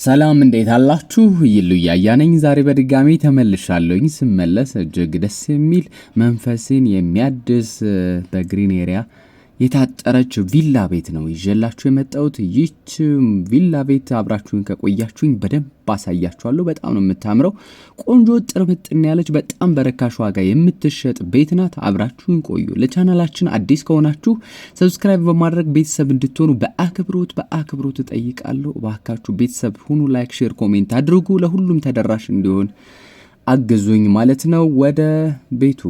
ሰላም፣ እንዴት አላችሁ? ይሉ እያያ ነኝ። ዛሬ በድጋሚ ተመልሻለሁኝ። ስመለስ እጅግ ደስ የሚል፣ መንፈስን የሚያድስ፣ በ green area የታጠረች ቪላ ቤት ነው ይዤላችሁ የመጣሁት። ይህች ቪላ ቤት አብራችሁኝ ከቆያችሁኝ በደንብ አሳያችኋለሁ። በጣም ነው የምታምረው። ቆንጆ፣ ጥርት ምጥን ያለች፣ በጣም በርካሽ ዋጋ የምትሸጥ ቤት ናት። አብራችሁኝ ቆዩ። ለቻናላችን አዲስ ከሆናችሁ subscribe በማድረግ ቤተሰብ እንድትሆኑ በአክብሮት እጠይቃለሁ። እባካችሁ ቤተሰብ ሁኑ። Like፣ share፣ comment አድርጉ። ለሁሉም ተደራሽ እንዲሆን አግዙኝ ማለት ነው። ወደ ቤቱ።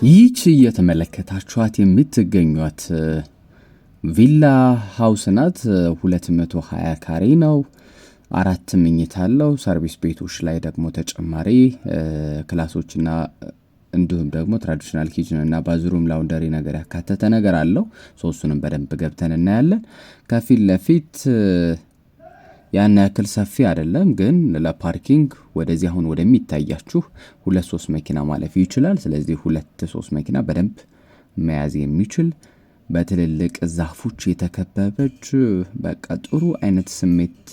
ይህች እየተመለከታችኋት የምትገኟት villa house ናት። 220 ካሬ ነው። አራት መኝታ አለው። Service ቤቶች ላይ ደግሞ ተጨማሪ ክላሶችና እንዲሁም ደግሞ traditional kitchen እና bathroom፣ laundry ነገር ያካተተ ነገር አለው። ሶስቱንም በደንብ ገብተን እናያለን። ከፊት ለፊት ያን ያክል ሰፊ አይደለም፣ ግን ለ parking ወደዚህ አሁን ወደሚታያችሁ ሁለት ሶስት መኪና ማለፍ ይችላል። ስለዚህ ሁለት ሶስት መኪና በደንብ መያዝ የሚችል፣ በትልልቅ ዛፎች የተከበበች፣ በቃ ጥሩ አይነት ስሜት፣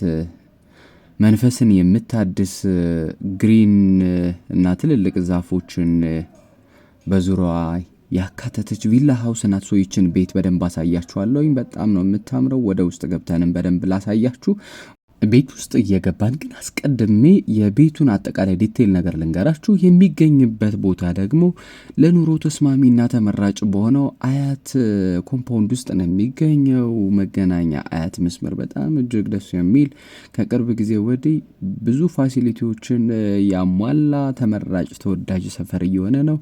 መንፈስን የምታድስ፣ green እና ትልልቅ ዛፎችን በዙሪያዋ ያካተተች villa house ናት። So ይችን ቤት በደንብ አሳያችኋለሁኝ። በጣም ነው የምታምረው። ወደ ውስጥ ገብተንም በደንብ ላሳያችሁ። ቤት ውስጥ እየገባን ግን አስቀድሜ የቤቱን አጠቃላይ detail ነገር ልንገራችሁ። የሚገኝበት ቦታ ደግሞ ለኑሮ ተስማሚና ተመራጭ በሆነው አያት compound ውስጥ ነው የሚገኘው። መገናኛ አያት መስመር በጣም እጅግ ደስ የሚል፣ ከቅርብ ጊዜ ወዲህ ብዙ facility ዎችን ያሟላ፣ ተመራጭ ተወዳጅ ሰፈር እየሆነ ነው።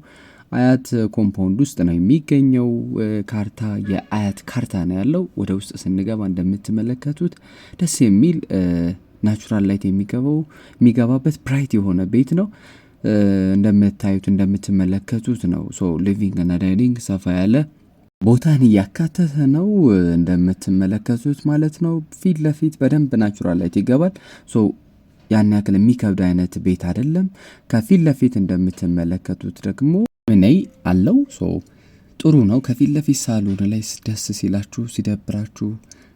አያት compound ውስጥ ነው የሚገኘው። ካርታ የአያት ካርታ ነው ያለው። ወደ ውስጥ ስንገባ እንደምትመለከቱት ደስ የሚል natural light የሚገባበት bright የሆነ ቤት ነው። እንደምታዩት፣ እንደምትመለከቱት ነው። So living እና dining ሰፋ ያለ ቦታን እያካተተ ነው እንደምትመለከቱት ማለት ነው። ፊት ለፊት በደንብ natural light ይገባል። So ያን ያክል የሚከብድ አይነት ቤት አይደለም። ከፊት ለፊት እንደምትመለከቱት ደግሞ chimney አለው። So ጥሩ ነው። ከፊት ለፊት ሳሎን ላይ ደስ ሲላችሁ ሲደብራችሁ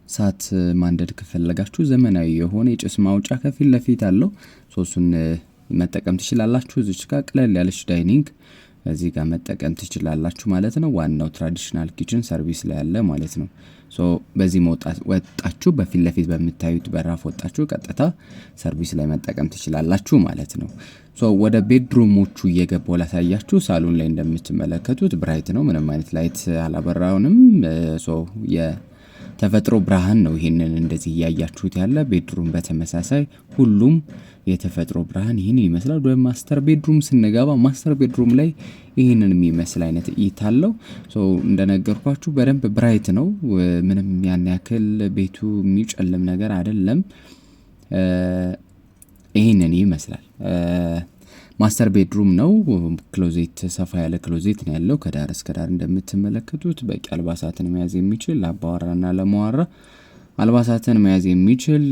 እሳት ማንደድ ከፈለጋችሁ ዘመናዊ የሆነ የጭስ ማውጫ ከፊት ለፊት አለው። So እሱን መጠቀም ትችላላችሁ። እዚች ጋር ቅለል ያለች dining እዚህ ጋር መጠቀም ትችላላችሁ ማለት ነው። ዋናው traditional kitchen service ላይ ያለ ማለት ነው። So በዚህ መውጣት ወጣችሁ በፊት ለፊት በምታዩት በራፍ ወጣችሁ ቀጥታ service ላይ መጠቀም ትችላላችሁ ማለት ነው። So ወደ bedroom ኦቹ እየገባው ላሳያችሁ። ሳሎን ላይ እንደምትመለከቱት bright ነው። ምንም አይነት light አላበራውንም። So የተፈጥሮ ብርሃን ነው። ይሄንን እንደዚህ እያያችሁት ያለ bedroom በተመሳሳይ ሁሉም የተፈጥሮ ብርሃን ይህንን ይመስላል። ወደ master bedroom ስንገባ master bedroom ላይ ይህንን የሚመስል አይነት እይታ አለው። So እንደነገርኳችሁ በደንብ bright ነው። ምንም ያን ያክል ቤቱ የሚጨልም ነገር አይደለም። ይህንን ይመስላል። Master bedroom ነው። Closet፣ ሰፋ ያለ closet ነው ያለው። ከዳር እስከ ዳር እንደምትመለከቱት በቂ አልባሳትን መያዝ የሚችል፣ ለአባወራና ለእማወራ አልባሳትን መያዝ የሚችል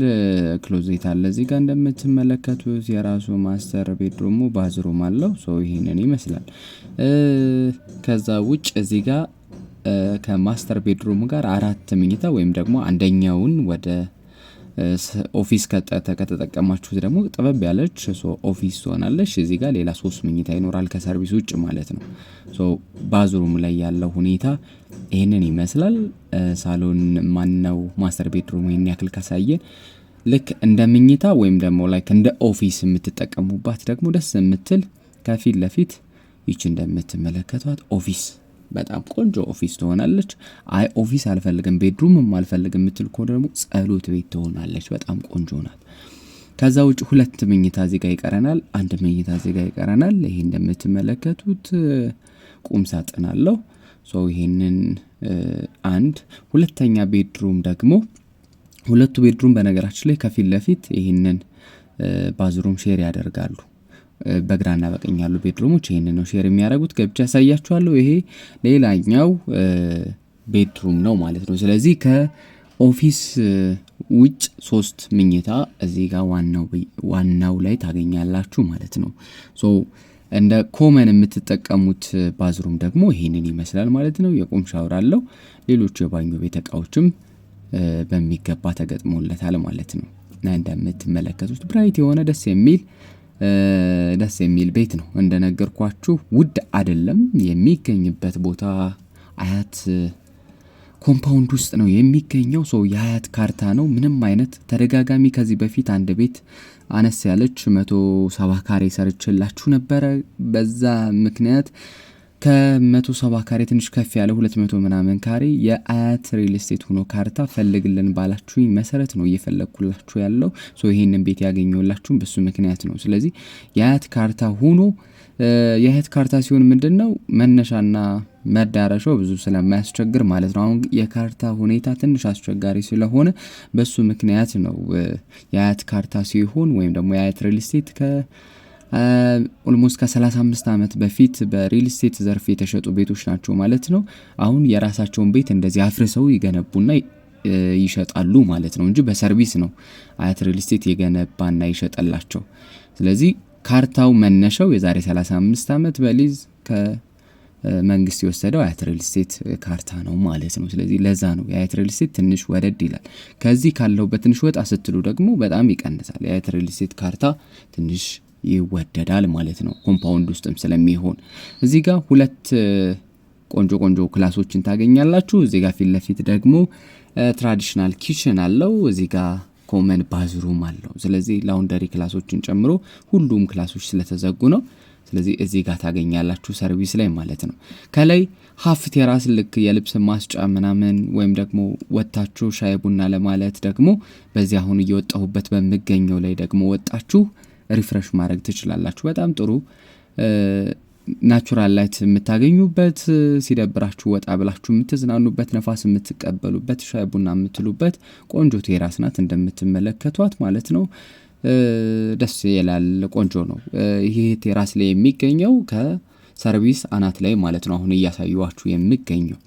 closet አለ። እዚህ ጋር እንደምትመለከቱት የራሱ master bedroom ኡ bathroom አለው። So ይህንን ይመስላል። ከዛ ውጭ እዚህ ጋር ከ master bedroom ኡ ጋር አራት መኝታ ወይም ደግሞ አንደኛውን ወደ office ከተጠቀማችሁት ደግሞ ጠበብ ያለች office ትሆናለች። እዚህ ጋር ሌላ ሶስት መኝታ ይኖራል ከ service ውጭ ማለት ነው። So bathroom ላይ ያለው ሁኔታ ይህንን ይመስላል። ሳሎን ማነው master bedroom ይህን ያክል ካሳየን፣ ልክ እንደ መኝታ ወይም ደግሞ like እንደ office የምትጠቀሙባት ደግሞ ደስ የምትል ከፊት ለፊት ይች እንደምትመለከቷት office፣ በጣም ቆንጆ office ትሆናለች። አይ office አልፈልግም፣ bedroom ም አልፈልግም የምትል ከሆነ ደግሞ ጸሎት ቤት ትሆናለች። በጣም ቆንጆ ናት። ከዛ ውጭ ሁለት መኝታ እዚህ ጋር ይቀረናል። አንድ መኝታ እዚህ ጋር ይቀረናል። ይሄ እንደምትመለከቱት ቁም ሳጥን አለው። So ይሄንን አንድ ሁለተኛ bedroom ደግሞ፣ ሁለቱ bedroom በነገራችን ላይ ከፊት ለፊት ይህንን bathroom share ያደርጋሉ። በግራና በቀኝ ያሉ bedroom ኦች ይህንን ነው share የሚያደርጉት። ገብቼ ያሳያችኋለሁ። ይሄ ሌላኛው bedroom ነው ማለት ነው። ስለዚህ ከ office ውጭ ሶስት መኝታ እዚህ ጋር ዋናው ላይ ታገኛላችሁ ማለት ነው። So እንደ common የምትጠቀሙት bathroom ደግሞ ይሄንን ይመስላል ማለት ነው። የቁም ሻወር አለው። ሌሎቹ የባኞ ቤት እቃዎችም በሚገባ ተገጥሞለታል ማለት ነው። እንደምትመለከቱት bright የሆነ ደስ የሚል ቤት ነው። እንደነገርኳችሁ ውድ አይደለም። የሚገኝበት ቦታ አያት compound ውስጥ ነው የሚገኘው። So የአያት ካርታ ነው። ምንም አይነት ተደጋጋሚ ከዚህ በፊት አንድ ቤት አነስ ያለች 170 ካሬ ሰርችላችሁ ነበረ። በዛ ምክንያት ከ170 ካሬ ትንሽ ከፍ ያለ 200 ምናምን ካሬ የአያት ሪል ስቴት ሆኖ ካርታ ፈልግልን ባላችሁኝ መሰረት ነው እየፈለግኩላችሁ ያለው። So ይሄንን ቤት ያገኘሁላችሁም በሱ ምክንያት ነው። ስለዚህ የአያት ካርታ ሆኖ፣ የአያት ካርታ ሲሆን ምንድን ነው መነሻና መዳረሻው ብዙ ስለማያስቸግር ማለት ነው። አሁን የካርታ ሁኔታ ትንሽ አስቸጋሪ ስለሆነ በሱ ምክንያት ነው። የአያት ካርታ ሲሆን ወይም ደግሞ የአያት ሪል ስቴት almost ከ35 ዓመት በፊት በሪል ስቴት ዘርፍ የተሸጡ ቤቶች ናቸው ማለት ነው። አሁን የራሳቸውን ቤት እንደዚህ አፍርሰው ይገነቡና ይሸጣሉ ማለት ነው እንጂ በ service ነው አያት ሪል ስቴት የገነባና ይሸጠላቸው። ስለዚህ ካርታው መነሻው የዛሬ 35 ዓመት በሊዝ ከመንግስት የወሰደው አያት ሪል ስቴት ካርታ ነው ማለት ነው። ስለዚህ ለዛ ነው የአያት ሪል ስቴት ትንሽ ወደድ ይላል። ከዚህ ካለው በትንሽ ወጣ ስትሉ ደግሞ በጣም ይቀንሳል። የአያት ሪል ስቴት ካርታ ትንሽ ይወደዳል ማለት ነው፣ compound ውስጥም ስለሚሆን። እዚህ ጋር ሁለት ቆንጆ ቆንጆ class ኦችን ታገኛላችሁ። እዚህ ጋር ፊት ለፊት ደግሞ traditional kitchen አለው። እዚህ ጋር common bathroom አለው። ስለዚህ laundry class ኦችን ጨምሮ ሁሉም class ኦች ስለተዘጉ ነው። ስለዚህ እዚህ ጋር ታገኛላችሁ service ላይ ማለት ነው። ከላይ half terrace ልክ የልብስ ማስጫ ምናምን ወይም ደግሞ ወጥታችሁ ሻይ ቡና ለማለት ደግሞ በዚህ አሁን እየወጣሁበት በምገኘው ላይ ደግሞ ወጣችሁ refresh ማድረግ ትችላላችሁ። በጣም ጥሩ natural light የምታገኙበት፣ ሲደብራችሁ ወጣ ብላችሁ የምትዝናኑበት፣ ነፋስ የምትቀበሉበት፣ ሻይ ቡና የምትሉበት ቆንጆ terrace ናት እንደምትመለከቷት ማለት ነው። ደስ ይላል፣ ቆንጆ ነው። ይሄ terrace ላይ የሚገኘው ከ service አናት ላይ ማለት ነው። አሁን እያሳየኋችሁ የሚገኘው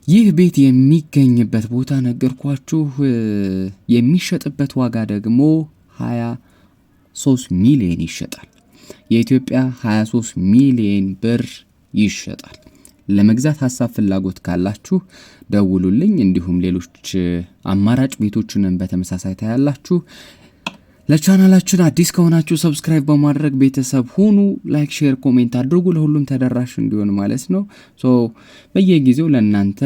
ይህ ቤት የሚገኝበት ቦታ ነገርኳችሁ። የሚሸጥበት ዋጋ ደግሞ 23 ሚሊዮን ይሸጣል። የኢትዮጵያ 23 ሚሊዮን ብር ይሸጣል። ለመግዛት ሀሳብ ፍላጎት ካላችሁ ደውሉልኝ። እንዲሁም ሌሎች አማራጭ ቤቶችንም በተመሳሳይ ታያላችሁ። ለቻናላችን አዲስ ከሆናችሁ subscribe በማድረግ ቤተሰብ ሁኑ። Like፣ share፣ comment አድርጉ ለሁሉም ተደራሽ እንዲሆን ማለት ነው። So በየጊዜው ለእናንተ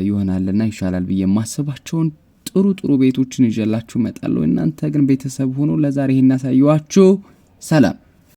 ይሆናልና ይሻላል ብዬ የማስባቸውን ጥሩ ጥሩ ቤቶችን ይዤላችሁ እመጣለሁ። እናንተ ግን ቤተሰብ ሁኑ። ለዛሬ ይሄን አሳየኋችሁ። ሰላም።